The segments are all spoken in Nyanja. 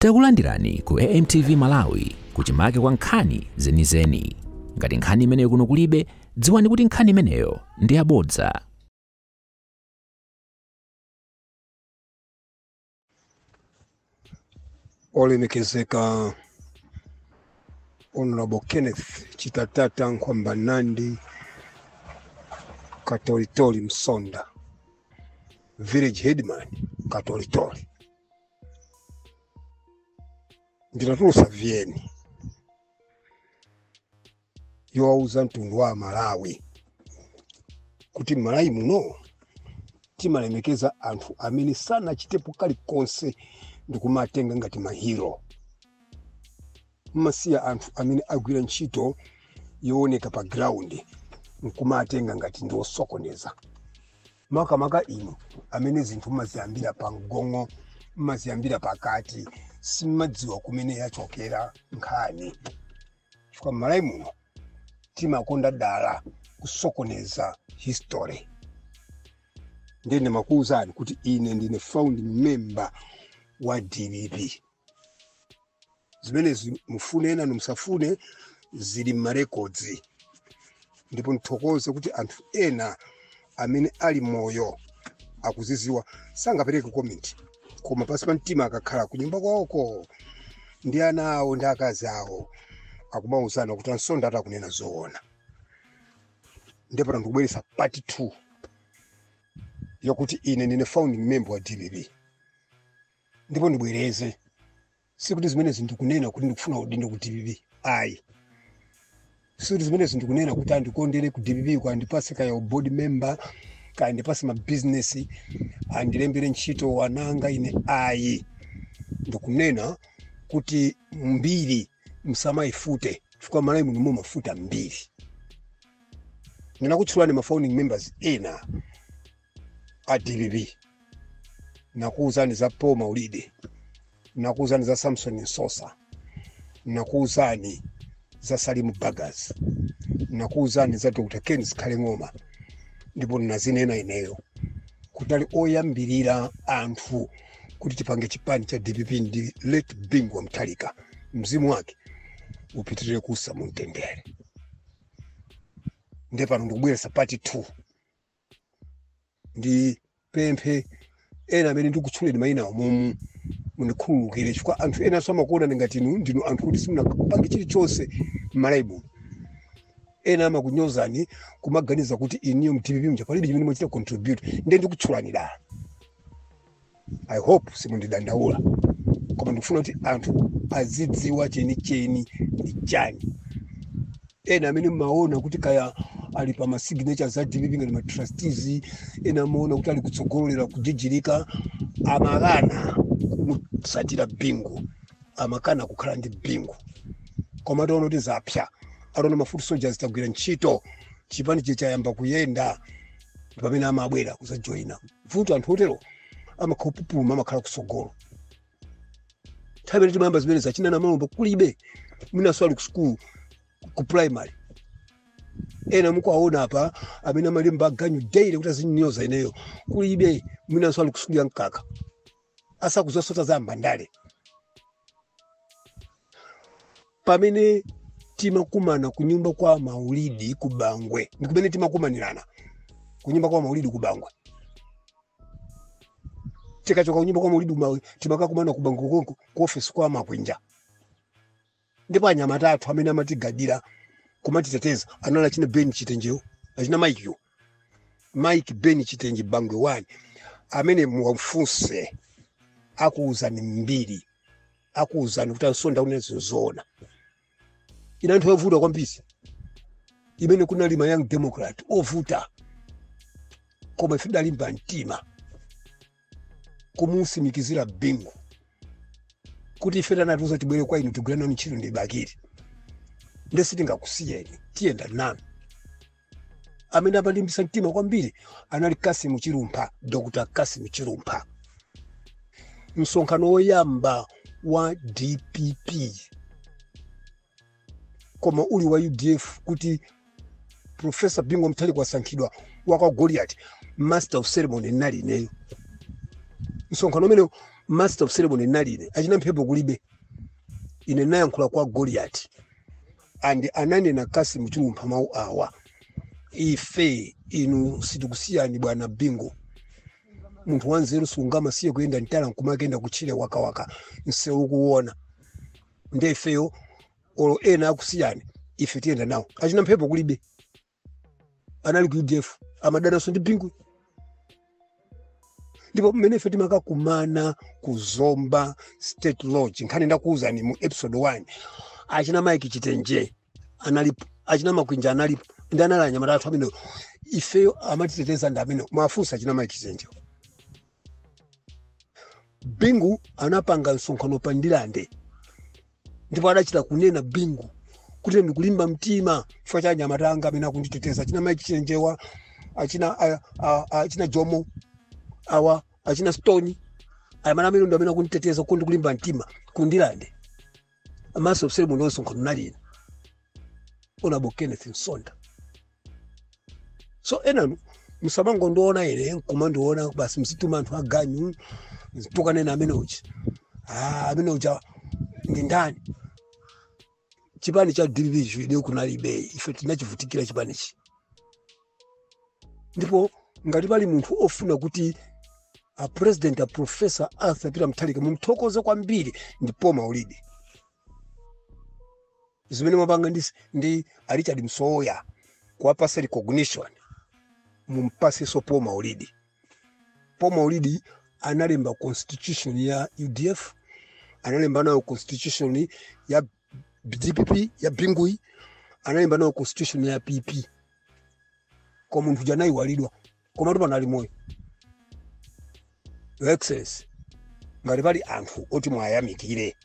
Takulandirani ku AMTV Malawi, kuchimake kwa nkhani zenizeni. Ngati nkhani imeneyo kuno kulibe, dziwani kuti nkhani imeneyo ndi yabodza. Olemekezeka Honorable Kenneth Chitatata Nkhwambanandi Katolitoli Msonda, village headman Katolitoli, ndinatulusa VN yowauza mtundu wa Malawi kuti Malawi muno timalemekeza anthu amene sanachitepo kalikonse ndikumatenga ngati ma hero. Mmasiya anthu amene agwira ntchito yooneka pa ground nkumatenga ngati ndi osokoneza. Makamaka inu amene zinthu mmaziyambira pa mgong'o, mmaziyambira pakati, simmadziwa kumene yachokera nkhani, chifukwa m'Malawi muno timakonda dala kusokoneza history. Ndiye ndimakuwuzani kuti ine ndine founding member wa DPP. Zimenezi mufune nanu musafune zili m'marekodzi, ndipo nthokoze kuti anthu ena amene ali moyo akuziziwa, sangapereke comment, koma pasi pa mtima akakhala kunyumba kwawoko ndi ana awo ndi akazi awo akumauzana kuti Ansonda atakunena zoona. Ndipo ndikubweretsa part 2 yokuti ine ndine founding member wa DPP. Ndipo ndibwereze, sikuti zimenezi ndikunena kuti ndikufuna udindo ku DPP, ayi. Sikuti zimenezi ndikunena kuti andikondere ku DPP, ku andipase kaya board member, kaya andipase ma business, andilembere ntchito ananga ine, ayi. Ndikunena kuti mbiri msamayifute, chifukwa Malawi muno mumafuta mbiri. Ndinakutchulani ma founding members ena a DPP, nakuwuzani za Paul Maulidi, nakuwuzani za Samson Nsosa, nakuwuzani za Salimu Bagas, nakuwuzani za Dr. Ken Zikhale Ng'oma. Ndipo nazinena ineyo kuti ali oyambirira anthu kuti tipange chipani cha DPP ndi late Bingu wa Mutharika, mzimu wake upitirire kusa mu mtendere. Ndiye pano ndikubweretsa part 2. Ndi pemphe ena amene ndikutchuleni mayina awo mundikhululukire, chifukwa anthu ena amakuona ngati inu ndinu anthu kuti simunapange chilichonse m'Malawi muno. Ena amakunyozani kumaganiza kuti iniyo mu DPP muja palibe chimene mwachita contribute. Ndiye ndikutchulani dala, I hope simundidandaula, koma ndikufuna kuti anthu azidziwa chenicheni ndi chani. Ena amene mmaona kuti kaya ali pa ma signatures za DPP ngati ma trustees, ena amaona kuti ali kutsogolera kujijirika, amakana kumutsatira Bingu, amakana kukhala ndi Bingu. Koma ataona kuti zapsa, ataona ma foot soldiers tagwira ntchito, chipani chayamba kuyenda, pamene amabwera kuzajoyina. Vuto anthu otero amakhala pupuluma, amakhala kutsogolo. Nthawi imene timayamba zimene zachinana Namalomba kulibe, mwinanso ali ku school ku primary. Ena mukuwaona apa amene amalemba ganyu daily kuti azinyoza ineyo kulibe, mwinanso ali ku sukulu ya mkaka, asakuzosota za mbandale. Pamene timakumana kunyumba kwa Maulidi ku Bangwe, ndi kumene timakumanirana kunyumba kwa Maulidi ku Bangwe. Tikachoka kunyumba kwa Maulidi timakakumana ku Bangwe konko ku office kwa Makwinja. Ndipo anyamata athu amene amatigadira kumatiteteza anali achina Ben Chitenjewo, achina Mike yo, Mike Ben Chitenje Bangwe 1, amene muwafunse akuwuzani mbiri, akuwuzani kuti Ansonda kunena zoona. Ina anthu ovuta kwambiri imene kunali ma Young Democrat ovuta, koma ife tidalimba mtima kumusimikizira Bingu kuti ife tanatiuza tibwere kwa inu tigwire nanu ntchito ndi Bakili, nde sitingakusiyeni, tiyenda nanu. Amene amalimbisa mtima kwambiri anali Kasimu Chilumpha, Dr. Kasimu Chilumpha. Msonkhano woyamba wa DPP koma uli wa UDF, kuti Professor Bingu Mutharika wasankhidwa wakwa Goliath, master of ceremony nali ineyo. Msonkhano umene Master of ceremony naline. Achina Mphepo kulibe. Ine nayankhula kwa Goliath and ananena Cassim Chilumpha mawu awa: ife inu sitikusiyani bwana Bingu. Munthu wanzeru sungamasiye kuyenda mtala nkumakenda kutchire wakawaka nsewu kuona. Nde ifeyo olo ena akusiyani, ife tiyenda nawo. Achina Mphepo kulibe, anali ku UDF, amadananso ndi Bingu. Ndipo mmene ife timakakumana ku Zomba State Lodge, nkhani ndakuwuzani mu episode 1, achina Mike Chitenje analipo, achina Makwinja analipo, ndi anali anyamata athu amene ifeyo amatiteteza ndi amene mwafunsa achina Mike Chitenje. Bingu anapanga msonkhano pa Ndilande, ndipo adachita kunena Bingu kuti ndikulimba mtima chifukwa cha anyamata anga amene akunditeteza, achina Mike Chitenjewa, achina Jomo awa, achina Stone, ayamana amene ndi amene akunditeteza kuti ndikulimba mtima kundilande. Master of ceremony msonkhano nalina Honorable Kenneth Nsonda. So enanu musamangondiona ine nkumandiona basi, mzituma anthu aganyu tukanena amene uja, ah, amene uja ndi ndani. Chipani cha DPP ine kunalibe, ife tinachivutikira chipanichi. Ndipo ngati pali munthu ofuna kuti a president, a Professor Arthur Peter Mutharika, mumthokoze kwambiri ndi Paul Maulidi. Zimene mwapanga ndi a Richard Msowoya kuwapasa recognition, mumpasenso Paul Maulidi. Paul Maulidi analemba constitution ya UDF, analemba nayo constitution ya DPP ya Bingui, analemba nayo constitution ya PP. Kwa munthu janayiwalidwa, koma tu panali moyo. Your Excellency, ngati pali anthu oti mwayamikire,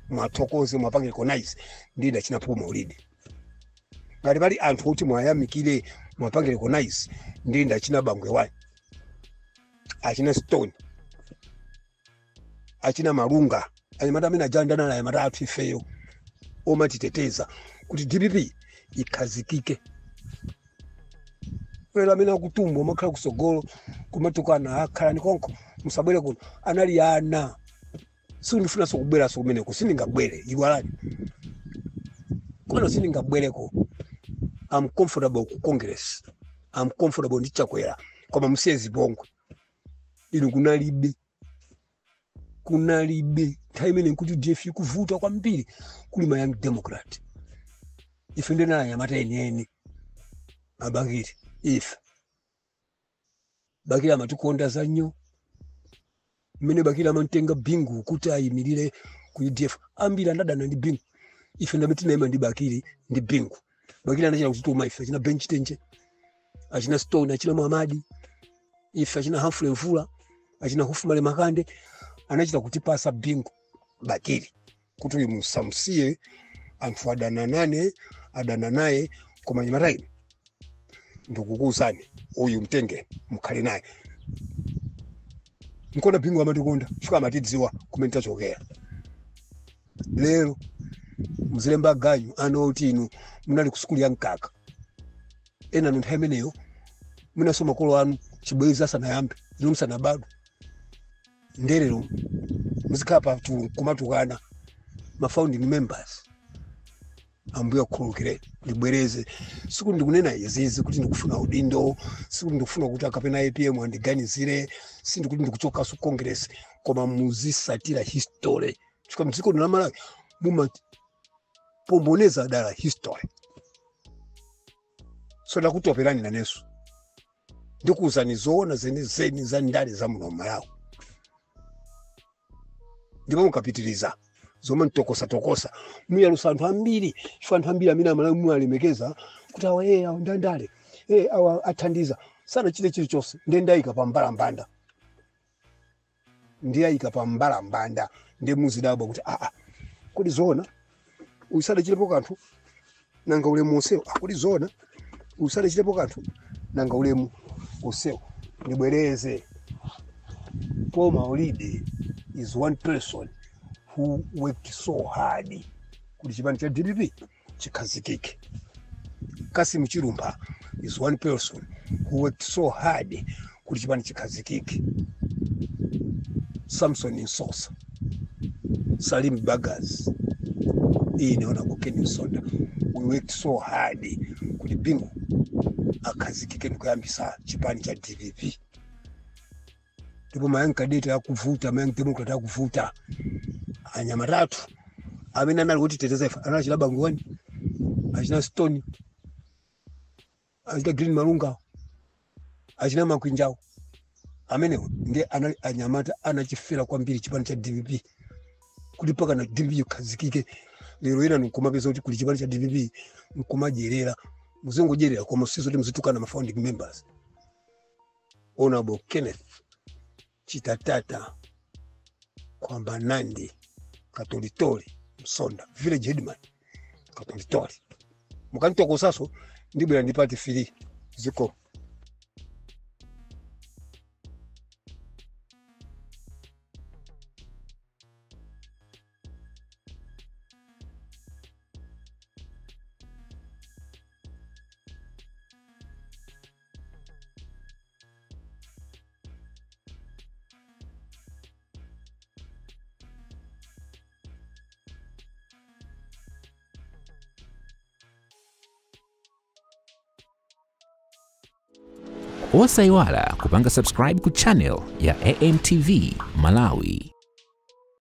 mwathokoze, mwapange recognize, ndi achina Paul Maulidi. Ngati pali anthu oti mwayamikire, mwapange recognize, ndi achina Bangwe wani, achina Stone, achina Malunga, anyamata amene ajandana naye anyamata athu ifeyo omatiteteza kuti DPP ikhazikike. Lero amene akutumbwa amakhala kusogolo kumatukana, akhalani konko, musabwere kuno, anali ana. Sindifunanso kubweranso kumeneko, sindingabwere, iwalani kumene, sindingabwereko. I'm comfortable ku Congress, I'm comfortable ndi Chakwera, koma musiye zipongwe. Inu kunalibe, kunalibe nthawi imene nkuti UDF ikuvuta kwambiri, kuli ma Young Democrat. Ife ndinali anyamata enieni abakiri. Ife Bakiri amatikonda za nnyo. Mmene Bakiri amantenga Bingu kuti ayimirire ku UDF, ambiri anadana ndi Bingu. Ife ndamene tinayima ndi Bakiri ndi Bingu. Bakiri anachita kutituma ife, achina Bench Tenje, achina Stone, achina Muhamadi, ife achina Humphrey Mvula, achina Hufumale Makande, anachita kutipasa Bingu Bakiri kuti uyu musamsiye. Anthu adana nane, adana naye, koma nyamata ine ndikukuwuzani, uyu mtenge mukhale naye. Nkona Bingu amatikonda chifukwa amatidziwa kumene tachokera. Lero muzilemba ganyu ana oti inu munali ku sukulu ya mkaka, ena nthawi imeneyo munaso makolo anu chibwezi asanayambe, inu musanabadwe. Ndelero muzikhala pa chulu kumatukana ma founding members. Ambuye akhululukire. Ndibwereze, sikuti ndikunena izizi kuti ndikufuna udindo, sikuti ndikufuna kuti akapena APM andiganizire, sindikuti ndikuchokanso Congress, koma muzisatira history chifukwa mdziko lino la Malawi mumapomboneza dala history. So ndakutoperani nanenso, ndikuwuzani zoona zenizeni za ndale za muno Malawi. Ndipo mukapitiriza zomwe mtokosatokosa, muyalusa anthu ambiri, chifukwa anthu ambiri amene Amalawi muwalemekeza kuti awa awa ndandale, awa athandiza, sanachite chilichonse. Ndiye ndayika pa mbalambanda, ndiye ayika pa mbalambanda, ndiye muzidabwa kuti aa, kodi zoona uyu sadachitepo kanthu, nanga ulemu onsewo? Ah, kodi zoona uyu sadachitepo kanthu, nanga ulemu onsewo? Ndibwereze, Paul Maulidi is one person who worked so hard kuti chipani cha DPP chikhazikike. Kasim Chilumpha is one person who worked so hard kuti chipani chikhazikike. Samson Nsosa, Salim Bagas, ine Honorable Ken Msonda. We worked so hard kuti Bingu akhazikike ndikuyambisa chipani cha DPP. Ndipo ma young cadet akuvuta, ma young democrat akuvuta, anyamatatu amene anali kuti teteza ife anachita Bangwani, achina Stone, achina Green Malunga, achina Makwinjawo. Amenewo ndiye anali anyamata anachifera kwambiri chipani cha DPP kuti paka na DPP ikhazikike. Lero ina nkumapeza kuti kuli chipani cha DPP nkumadyerera, muzingodyerera koma sizo kuti muzitukana ma founding members. Honorable Kenneth Chitatata kwamba Nandi Katolitoli Msonda, village headman Katolitoli, mukanitokosaso ndibwera ndipati fili ziko. Osayiwala kupanga subscribe ku channel ya AMTV Malawi.